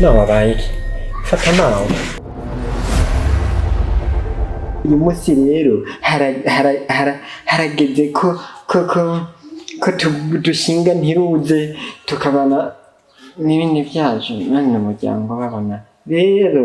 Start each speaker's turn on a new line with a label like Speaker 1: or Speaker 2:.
Speaker 1: None wabaye iki? Fata nawe.
Speaker 2: Uyu munsi rero harageze ko dushinga ntiruze tukabana n'ibindi byacu none umuryango babona rero.